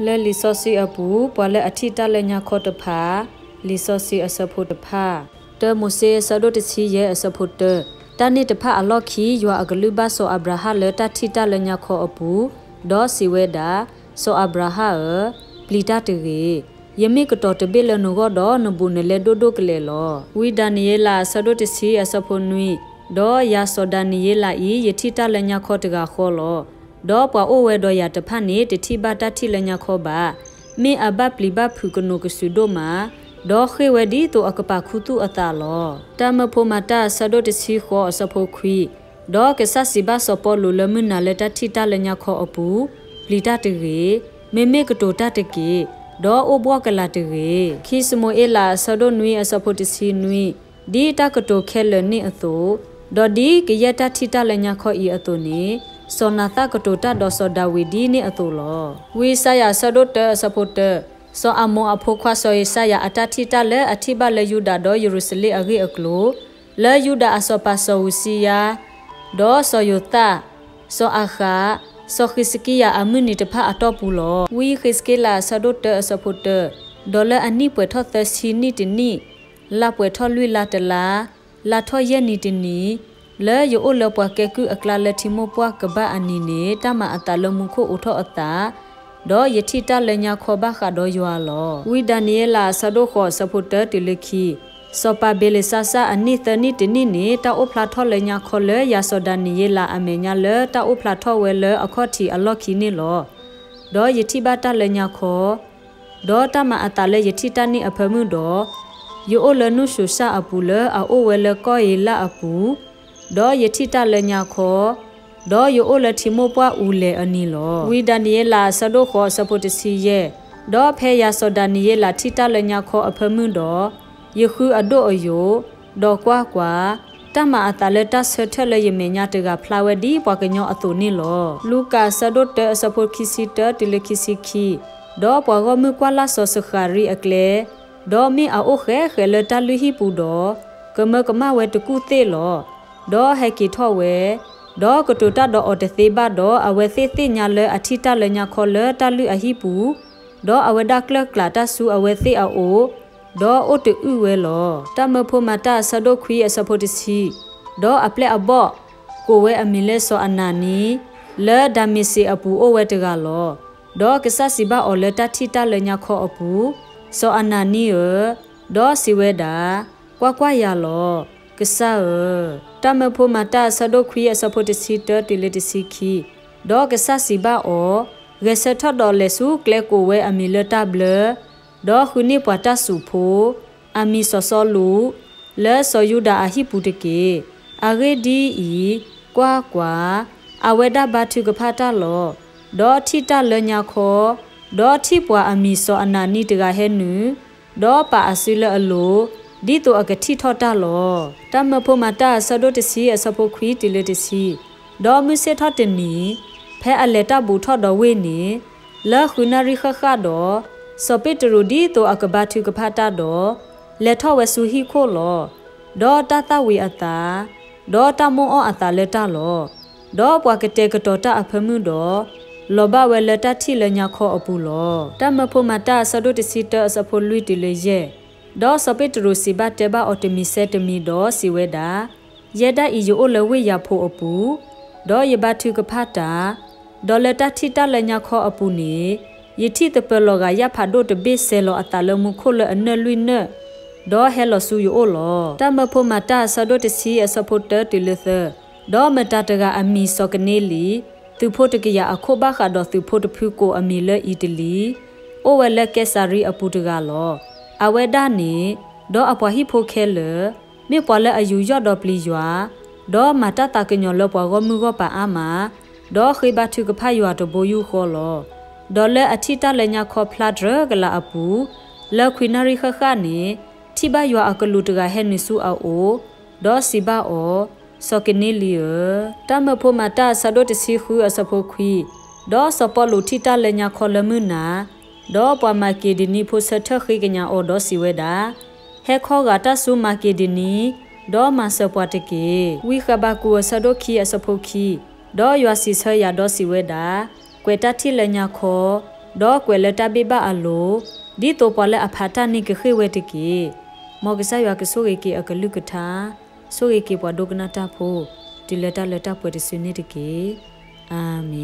လၢလံာ်စီဆှံအပူၤ ပှၤလၢအထံၣ်တၢ်လၢညါခီတဖၣ်, လံာ်စီဆှံအဆၢဖိတဖၣ်, တၢမိၤၡ့အဆၢဒိၣ်တဆံယဲၢ်အဆၢဖိတၢ, တၢ်န့ၣ်တဖၣ်အလီၢ်ခံ ယွၤအကလုၢ်ဘၣ်စီၤအၤဘြၤဟၣ်လၢတၢ်ထံၣ်တၢ်လၢညါခီအပူၤ, ဒီးစံးဝဲဒၣ်, စီၤအၤဘြၤဟၣ်ဧၢ, ပျံၤတၢ်တဂ့ၤ, ယမ့ၢ်ကတီၤတဘ့ၣ်လၢနဂီၢ်ဒီး နဘူးနလဲဒိၣ်ဒိၣ်ကလဲာ်လီၤ. ဝံဒၤနံးယ့လးအဆၢဒိၣ်တဆံအဆၢဖိနွံ, ဒီးယၤစီၤဒၤနံးယ့လးအံၤ ယထံၣ်တၢ်လၢညါခီတဂၤဃီလီၤ. ဒီးပှၤအိၣ်ဝဲဒီးယၤတဖၣ်န့ၣ် တထံၣ်ဘၣ်တၢ်ထံၣ်လၢညါခီဘၣ်. မ့ၢ်အဘၣ်ပျံၤဘၣ်ဖုးကနိးကစုာ်ဒိၣ်မး, ဒီးဃ့ၢ်ဝဲဒ်သိးအကပာ်ခူသူၣ်အသးလီၤ. တၢ်မၢဖိမၤတၢ်အဆၢဒိၣ်တဆံဃိးအဆၢဖိခွံ, ဒီးကစၢ်စံးဘၣ်စီၤပီလူးလၢမုၢ်နၤလၢတၢ်ထံၣ်တၢ်လၢညါခီအပူၤ, ပျံၤတၢ်တဂ့ၤ, မ့မ့ၢ်ကတိၤတၢ်တက့ၢ်, ဒီးအိၣ်ဘှီၣ်ကလာ်တဂ့ၤ. ခံၡမူၤအ့လးအဆၢဒိၣ်နွံအဆၢဖိတဆံနွံ, ဒ်တၢ်ကတိၤခဲလၢာ်န့ၣ်အသိး, ဒီးဒ်ကယဲၢ်တၢ်ထံၣ်တၢ်လၢညါခီအံၤအသိးန့ၣ်, စီၤနၤသၣ်ကတိၤတၢ်ဒီးစီၤဒၤဝံးဒ်န့ၣ်အသိးလီၤ. ဝံယၡါယၤအဆၢဒိၣ်တၢအဆၢဖိတၢ, စီၤအၤမိၣ်အဖိခွါစီၤယၡါယၤအတၢ်ထံၣ်တၢ်လၢအထံၣ်ဘၣ်လၢယူဒၤဒီးယရူၤၡလ့ၣ်အဂ့ၢ်အကျိၤ, လၢယူဒၤအစီၤပၤစီၤဧူစံယါ ဒီးစီၤယိၤသး, စီၤအၤဃး, စီၤဃံးစကံယၤအမုၢ်နံၤတဖၣ်အတီၢ်ပူၤလီၤ. ဝံဃ့းစက့လးအဆၢဒိၣ်တၢအဆၢဖိတၢ, ဒီးလၢအနံၣ်ပှဲၤထီၣ်သၢဆံနံၣ်တနံၣ်, လါပှဲၤထီၣ်လွံၢ်လါတလါ, လါထီၣ်ယဲၢ်နံၤတနံၤ, လၢယအိၣ်လၢပှၤကဲကုၢ်အကျါလၢထံမိၢ်ပှၢ်ကဘၣ်အနံၤန့ၣ် တၢ်မၤအသးလၢမူခိၣ်အိးထီၣ်အသး, ဒီးယထံၣ်တၢ်လၢညါခီဘၣ်ဃးဒီးယွၤလီၤ. ဝံဒၤနံးယ့လးအဆၢဒိၣ်ဃိးအဆၢဖိတၢတုၤလၢခံ, စီၤပၤဘ့လ့ၡါစၢ်အနံၣ်သၢနံၣ်တနံၣ်န့ၣ် တၢ်အိၣ်ဖျါထီၣ်လၢညါခီလၢယၤစီၤဒၤနံးယ့လးအမဲာ်ညါလၢတၢ်အိၣ်ဖျါထီၣ်ဝဲလၢအခီၣ်ထံးအလီၢ်ခံန့ၣ်လီၤ. ဒီးယထံၣ်ဘၣ်တၢ်လၢညါခီ, ဒီးတၢ်မၤအသးလၢယထံၣ်တၢ်န့ၣ်အဖၢမုၢ်ဒီး, ယအိၣ်လၢနူၢ်ၡူၤၡၣ်အပူၤလၢအအိၣ်ဝဲလၢကီၢ်ဧလးအပူၤ, ဒီးယထံၣ်တၢ်လၢညါခီ, ဒီးယအိၣ်လၢထံမိၢ်ပှၢ်အူလဲၤအနံၤလီၤ. ဝံဒၤနံးယ့လးအဆၢဒိၣ်ဃိးအဆၢဖိတဆံယဲၢ်, ဒီးဖဲယၤစီၤဒၤနံးယ့လးထံၣ်တၢ်လၢညါခီအဖၢမုၢ်ဒီး, ယဃုအဒိၣ်အယိာ်, ဒီးကွၢ်ကွၢ်, တၢ်မၤအသးလၢတၢ်ဆၢထၢၣ်လၢယမဲာ်ညါတဂၤဖျါဝဲဒ်ပှၤကညီအသိးန့ၣ်လီၤ. လူၤကၣ်အဆၢဒိၣ်တၢအဆၢဖိခံဆံတၢတုၤလၢခံဆံခံ, ဒီးပှၤဂီၢ်မုၢ်ကွၢ်လၢ်စီၤစဃၤရံအကျဲ, ဒီးမ့ၢ်အအိၣ်ဃဲးဃဲးလၢတၢ်လုၢ်ဟံၣ်ပူၤဒီး, ကမၢကမၣ်ဝဲတကူၢ်သ့ၣ်လီၤ. ဒီးဟဲက့ၤထီၣ်ဝဲ, ဒီးကတိၤတၢ်ဒီးအီၤတသ့ဘၣ်ဒီး အဝဲသ့ၣ်သ့ၣ်ညါလၢအထံၣ်တၢ်လၢညါခီလၢတၢ်လုၢ်အဟံၣ်ပူၤ, ဒီးအဝဲဒၣ်ကျၢၢ်ကျးတၢ်ဆူအဝဲသ့ၣ်အအိၣ်, ဒီးအိၣ်တအုၣ်ဝဲလီၤ. တၢ်မၢဖိမၤတၢ်အဆၢဒိၣ်ခွံအဆၢဖိတဆံ, ဒီးအပျဲၢ်အဘီၣ်, ကိးဝဲအမံၤလၢစီၤအနၤနံ, လၢဒၤမ့းစ့းအပူၤအိၣ်ဝဲတဂၤလီၤ. ဒီးကစၢ်စံးဘၣ်အီၤလၢတၢ်ထံၣ်တၢ်လၢညါခီအပူၤ, စီၤအနၤနံဧၢ, ဒီးစံးဝဲဒၣ်, ကွၢ်ကွၢ်ယၤလီၤ, ကစၢ်ဧၢ. တၢ်မၢဖိမၤတၢ်အဆၢဒိၣ်ခွံအဆၢဖိတဆံတၢတုၤလၢတဆံခံ, ဒီးကစၢ်စံးဘၣ်အီၤ, ဂဲၤဆၢထၢၣ်ဒီးလဲၤဆူကျဲကိးဝဲအမံၤလၢတၢ်ဘျၢ, ဒီးဃုန့ၢ်ပှၤတၢ်စူးဖိ, အမံၤစီၤစီလူး, လၢစီၤယူဒၤအဟံၣ်ပူၤတက့ၢ်. အဂ့ၢ်ဒ်အံၤ, ကွၢ်ကွၢ်, အဝဲဒၣ်ဘါထုကဖၣ်တၢ်လီၤ. ဒီးထံၣ်တၢ်လၢညါခီ, ဒီးထံၣ်ပှၤအမံၤစီၤအနၤနံတဂၤဟဲနုာ်, ဒီးပာ်အစုလၢအလိၤ, ဒ်သိးအကထံၣ်ထီၣ်တၢ်လီၤ. တၢ်မၢဖိမၤတၢ်အဆၢဒိၣ်တဆံအဆၢဖိခွံတုၤလၢတဆံ, ဒီးမုၢ်ဆ့ၣ်ထီၣ်တနံၤ, ဖဲအလဲၤတၢ်ဘူးထီၣ်ဒီးဝ့ၢ်န့ၣ်, လၢဃုနၣ်ရံၣ်ဃၣ်ဃၣ်ဒီး, စီၤပ့းတရူးဒ်သိးအကဘါထုကဖၣ်တၢ်ဒီး, လဲၤထီၣ်ဝဲဆူဟံၣ်ခိၣ်လီၤ. ဒီးတၢ်သၣ်ဝံၤအသး, ဒီးတၢ်မိၣ်အီၣ်အသးလၢတၢ်လီၤ. ဒီးပှၤကတဲာ်ကတီၤတၢ်အဖၢမုၢ်ဒီး, လီၤဘၣ်ဝဲလၢတၢ်ထံၣ်လၢညါခီအပူၤလီၤ. တၢ်မၢဖိမၤတၢ်အဆၢဒိၣ်တဆံတၢအဆၢဖိလွံၢ်တုၤလၢယဲၢ်, ဒီးစီၤပ့းတရူးစံးဘၣ်တဲဘၣ်အီၤတမံၤဆဲးတမံၤဒီးစံးဝဲဒၣ်, ယဲဒၣ်အံၤယအိၣ်လၢဝ့ၢ်ယၤဖိအပူၤ, ဒီးယဘါထုကဖၣ်တၢ်, ဒီးလၢတၢ်ထံၣ်တၢ်လၢညါခီအပူၤန့ၣ်, ယထံၣ်သပၢၤလီၤဂာ်ယၣ်ဖးဒိၣ်တဘ့ၣ်စဲၤလီၤအသးလၢမူခိၣ်လၢအနၢၣ်လွံၢ်နၢၣ်, ဒီးဟဲလီၤဆူယအိၣ်လီၤ. တၢ်မၢဖိမၤတၢ်အဆၢဒိၣ်တဆံအဆၢဖိတၢတုၤလၢသၢ, ဒီးမတၤတဂၤအမံၤစီၤကန့လံ, သုးဖိတကယၤအခိၣ်ဘၣ်ဃးဒီးသုးဖိတဖုကိးအမံၤလၢအံၤတလံ, အိၣ်ဝဲလၢကဲစၤရံအပူၤတဂၤလီၤ. အဝဲဒၣ်န့ၣ်, ဒီးအပှၤဟံၣ်ဖိခဲလၢာ်, မ့ၢ်ပှၤလၢအယူးယီၣ်ဒီးပျံၤယွၤ, ဒီးမၤတၢ်သးကညီၤလၢပှၤဂီၢ်မုၢ်ဂီၢ်ပၤအါမး, ဒီးဃ့ဘါထုကဖၣ်ယွၤတဘိယူၢ်ဃီလီၤ. ဒီးလၢအထံၣ်တၢ်လၢညါခီဖျါတြၢၤကလာ်အပူၤ, လၢခွံနၣ်ရံၣ်ဃၣ်ဃၣ်န့ၣ်, ထံၣ်ဘၣ်ယွၤအကလူးတဂၤဟဲနုာ်ဆူအအိၣ်, ဒီးစံးဘၣ်အီၤ, စီၤကန့လံဧၢ, တၢ်မၢဖိမၤတၢ်အဆၢဒိၣ်တဆံဃုအဆၢဖိခွံ, ဒီးစီၤပီလူးထံၣ်တၢ်လၢညါခီလၢမုၢ်နၤ, ဒီးပှၤမၤက့ဒနံဖိဆၢထၢၣ်ဃ့ကညးအီၤဒီးစံးဝဲဒၣ်, ဟဲခီဂာ်တၢ်ဆူမၤက့ဒနံ, ဒီးမၤစၢၤပှၤတက့ၢ်. ဝံဃဘးကူာ်အဆၢဒိၣ်ခံအဆၢဖိခံ, ဒီးယွၤစံးဆၢယၤဒီးစံးဝဲဒၣ်, ကွဲးတၢ်ထံၣ်လၢညါခီ, ဒီးကွဲးလၢတၢ်ဘ့ၣ်ဘၣ်အလိၤ, ဒ်သိးပှၤလၢအဖးတၢ်န့ၣ်ကဃ့ၢ်ဝဲတက့ၢ်. မ်ကစၢ်ယွၤကဆိၣ်ဂ့ၤက့ၤအကလုၢ်ကထါ, ဆိၣ်ဂ့ၤက့ၤပှၤဒိကနၣ်တၢ်ဖိ, တုၤလၢတၢ်လၢတၢ်ပှဲၤတစုန့ၣ်တက့ၢ်. အၤမ့ၣ်.